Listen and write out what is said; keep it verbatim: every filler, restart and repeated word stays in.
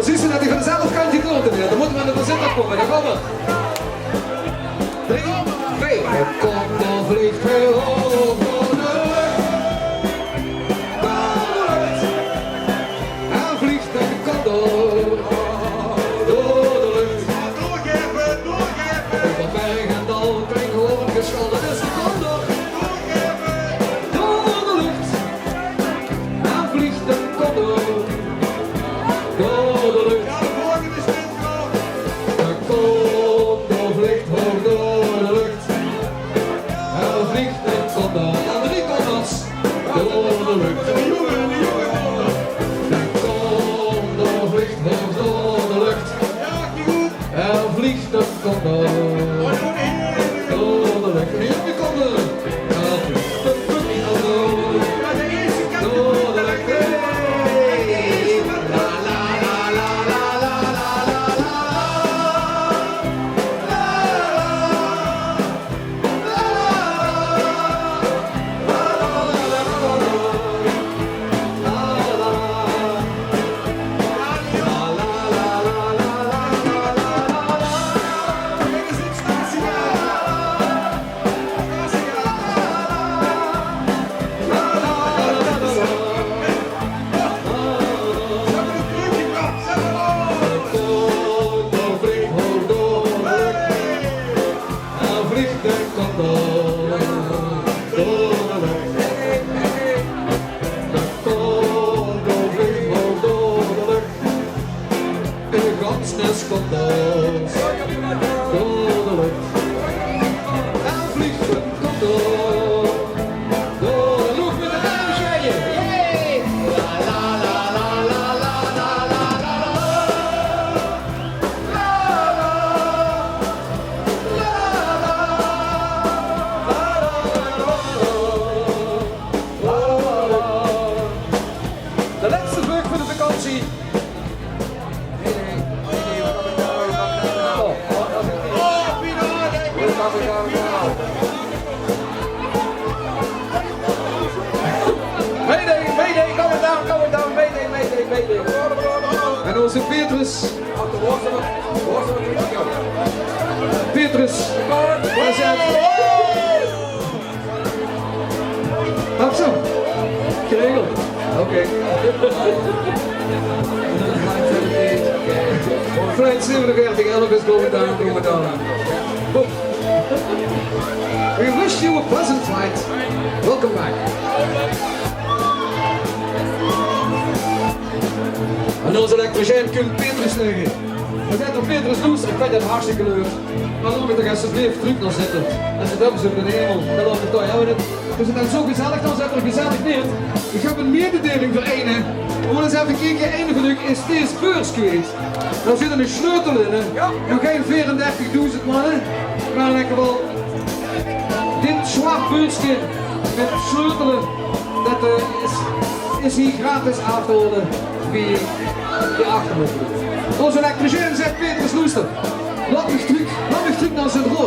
Zuus se det die vanzelf kantj klote, dan mótte v'r aan de voorzitter kómme. Dan kómme v'r. Drie, twee. D'r kómp, dao vleeg hae hoog door de luch. Door de luch. Hae vleeg, d'r kómp door. Door de luch. Euver berg en daol, klink hoorn, gesjal, det is de kóndor. Door de luch. Hae vleeg, d'r kómp door. Door de luch. D'r kómp, dao vleeg hae hoog door de luch. Hae vleeg, d'r kómp door. Jao, drie kóndors. Door de luch. D'r kómp, dao vleeg hae hoog door de luch. Hae vleeg, d'r kómp door. Door de luch. Jao, d'r kómp door. Hae vleeg, d'r kómp door. Door de luch. Hey. La, la, la. Hae vleeg, d'r kómp door. Door de luch. D'r kómp, dao vleeg hae hoog door de luch. Eine ganse kóndor. Door de luch. Hae vleeg, d'r kómp door. Door de luch mit de duim zwaaie. Yay! La, la, la. De lètste vleug van de vakantie. Mayday, mayday, coming down, coming down, mayday, mayday, mayday. En ózze Petrus. Petrus. Hop zo. Geregeld. Oké. Flight zevenenveertig elf is going down, going down. Boom. We wish you a pleasant flight. Welcome back. En ózze elektricien kump Petrus tege. Veer zègke: Petrus, loester, ich vinj det hartstikke leuk. Mer laot mich toch esjeblief trök nao Zitterd. Es ze det höbbe in de hemel, dan laot ich toch höbbe. Veer zeen zo gezellig nao Zitterd, gezellig neet. Ich höb ein mededeling veur eine. Veer mótte ins effe kieke, eine van uch is dees beurs kwiet. Dao zit eine sleutel in, hè. Nog gein veerendertigdoezend, manne. Mer in eder geval, dit zwart beurske mit sleutele, det, eh, is, is hie gratis aaf te haole bie de achterhoek. Ózze elektricien zaet: Petrus, loester. Laot mich trök, laot mich trök nao Sint-Roos.